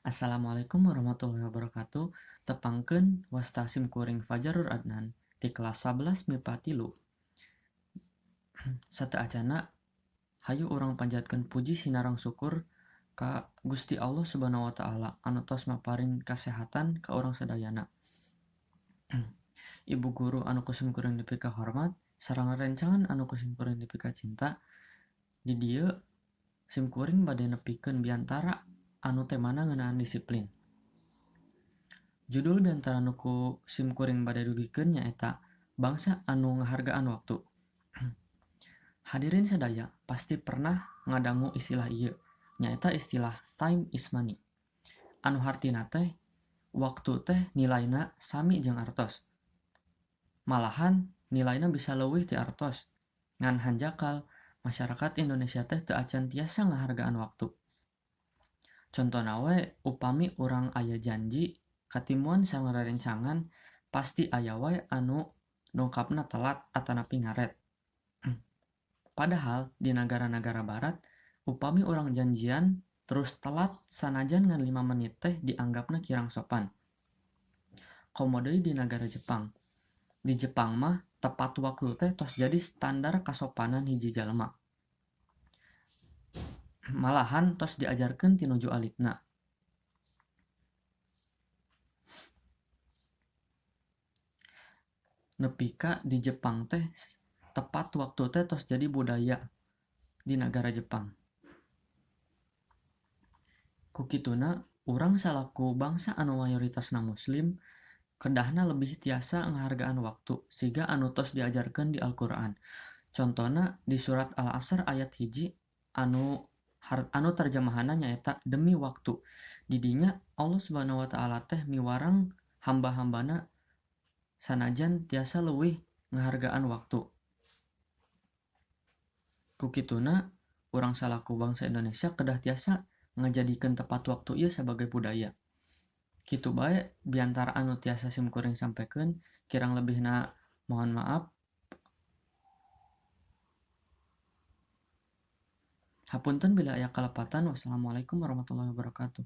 Assalamualaikum warahmatullahi wabarakatuh. Tepangkeun wasta sim kuring Fajarul Adnan ti kelas 11 MIPA 3. Sateuacanna hayu urang panjatkeun puji sinareng syukur ka Gusti Allah Subhanahu wa taala anu tos maparin kasehatan ka urang sadayana. Ibu guru anu ku sim kuring dipika hormat sareng rerencangan anu ku sim kuring dipika cinta, di dieu sim kuring bade nepikeun biantara anu temana ngeunaan disiplin. Judul biantara nu ku sim kuring bade dugikeun nyaeta bangsa anu ngahargaan waktu. Hadirin sadaya pasti pernah ngadangu istilah ieu, nyaeta istilah time is money. Anu hartina teh waktu teh nilaina sami jeung artos. Malahan nilaina bisa leuwih ti artos. Ngan hanjakal masyarakat Indonesia teh teu acan tiasa ngahargaan waktu. Contona we upami urang aya janji katimuan sareng rerencangan pasti aya wae anu dongkapna telat atanapi ngaret. Padahal di nagara-nagara barat upami urang janjian terus telat sanajan ngan 5 menit teh dianggapna kirang sopan. Komo deui di nagara Jepang. Di Jepang mah tepat waktu teh tos jadi standar kasopanan hiji jalma. Malahan tos diajarkeun ti nuju alitna. Nepi ka di Jepang teh tepat waktu teh tos jadi budaya di nagara Jepang. Ku kituna urang salaku bangsa anu mayoritasna muslim kedahna lebih tiasa ngahargaan waktu siga anu tos diajarkeun di Al-Qur'an. Contona di surat Al-Asr ayat 1 anu terjemahanna nyaeta demi waktu. Di dinya Allah Subhanahu wa taala teh miwarang hamba-hambana sanajan tiasa leuwih ngahargaan waktu. Ku kituna urang salaku bangsa Indonesia kedah tiasa ngajadikeun tepat waktu ieu sabagai budaya. Kitu bae biantara anu tiasa sim kuring sampaikan, kirang lebihna mohon maaf. Hapunten bila aya kalepatan. Wassalamualaikum warahmatullahi wabarakatuh.